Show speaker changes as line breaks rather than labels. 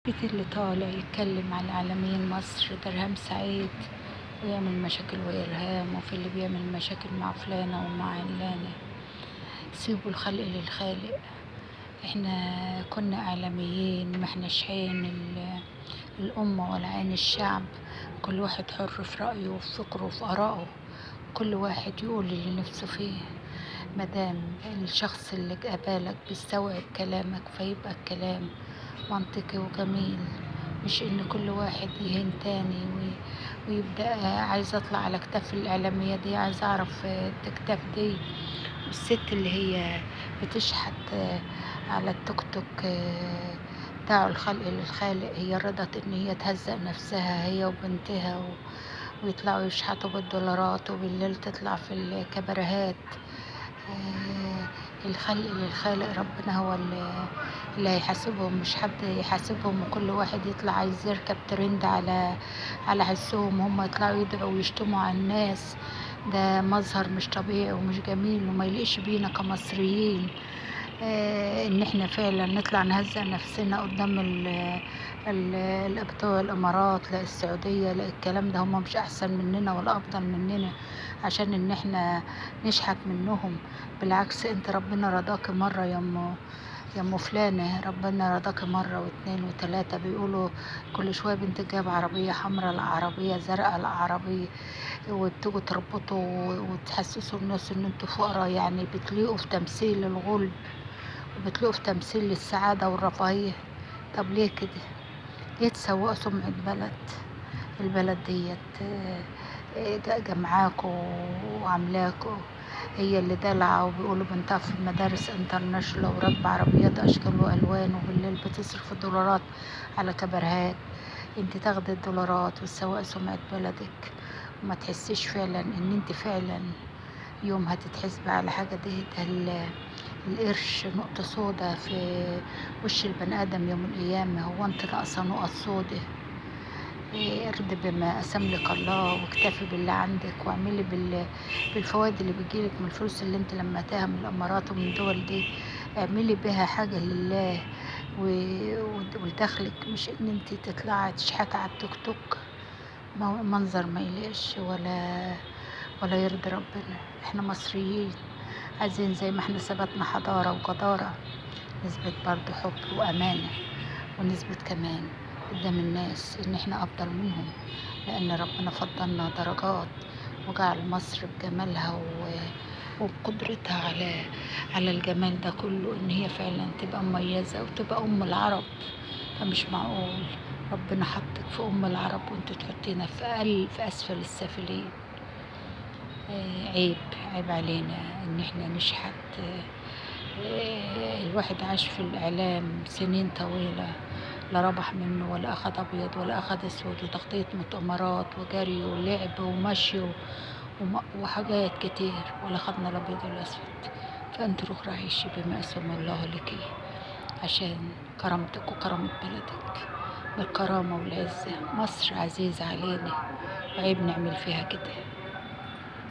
كتير اللي طالع يتكلم على إعلاميين مصر درهم سعيد ويعمل مشاكل وإرهام، وفي اللي بيعمل مشاكل مع فلانة ومع علانة. سيبوا الخلق للخالق. احنا كنا إعلاميين، ما احناش عين الأمة ولا عين الشعب. كل واحد حر في رأيه وفي فكره وفي آرائه، كل واحد يقول اللي نفسه فيه. مادام الشخص اللي قبالك بيستوعب كلامك فيبقى الكلام منطقي وجميل، مش ان كل واحد يهين تاني ويبدأ عايز اطلع على كتاف الإعلامية دي، عايز اعرف التكتاف دي. والست اللي هي بتشحت على التوك توك بتاع الخلق للخالق، هي رضت ان هي تهزق نفسها هي وبنتها ويطلعوا يشحتوا بالدولارات، وبالليل تطلع في الكباريهات. الخلق للخالق، ربنا هو اللي هيحاسبهم، مش حد يحاسبهم. وكل واحد يطلع عايز يركب ترند على حسهم، هم يطلعوا يدعوا ويشتموا على الناس. ده مظهر مش طبيعي ومش جميل وما يليقش بينا كمصريين. ان احنا فعلا نطلع نهزق نفسنا قدام بتوع الامارات، لا السعودية، لا الكلام ده. هم مش احسن مننا ولا افضل مننا عشان ان احنا نشحت منهم. بالعكس، انت ربنا رضاك مرة يا ام فلانة، ربنا رضاك مرة واتنين وتلاتة. بيقولوا كل شوية بنت جاب عربية حمراء، لا عربية زرقاء، لا عربية، وبتيجوا تربطوا وتحسسوا الناس ان انتوا فقراء. بتليقوا في تمثيل الغلب وبتليقوا في تمثيل السعادة والرفاهية. طب ليه كده؟ ليه تسوقوا سمعة بلد؟ البلد ديت جمعاكوا وعاملاكوا، هي اللي دلعة، وبيقولوا بنتها في المدارس انترناشونال وراكبة عربيات اشكال والوان، وبالليل بتصرف الدولارات على كبرهات. انت تاخدي الدولارات وتسوقي سمعة بلدك، وما تحسيش فعلا ان انت فعلا يوم هتتحسبي على حاجة. دي ده القرش نقطة سودة في وش البني آدم يوم القيامة. هو انت ناقصة نقط سودة؟ ارضي بما قسم لك الله، واكتفي باللي عندك، واعملي بالفوائد اللي بتجيلك من الفلوس اللي انت لميتها من الامارات ومن الدول دي. اعملي بها حاجة لله ولدخلك، مش ان انت تطلعي تشحتي على التوك توك. منظر ما يليقش ولا يرضي ربنا. احنا مصريين عايزين زي ما احنا ثبتنا حضارة وجدارة، نثبت برضو حب وأمانة، ونثبت كمان قدام الناس ان احنا افضل منهم، لان ربنا فضلنا درجات وجعل مصر بجمالها وبقدرتها على الجمال ده كله، ان هي فعلا تبقى مميزة وتبقى ام العرب. فمش معقول ربنا حطك في ام العرب وانتوا تحطينا في اسفل السافلين. عيب علينا ان احنا نشحت. الواحد عاش في الاعلام سنين طويلة، لا ربح منه ولا اخد ابيض ولا اخد اسود، وتغطية مؤتمرات وجري ولعب ومشي وحاجات كتير، ولا خدنا الابيض ولا الاسود. فانت روح عيشي بما قسم الله لك عشان كرامتك وكرامة بلدك، بالكرامة والعزة. مصر عزيزة علينا وعيب نعمل فيها كده.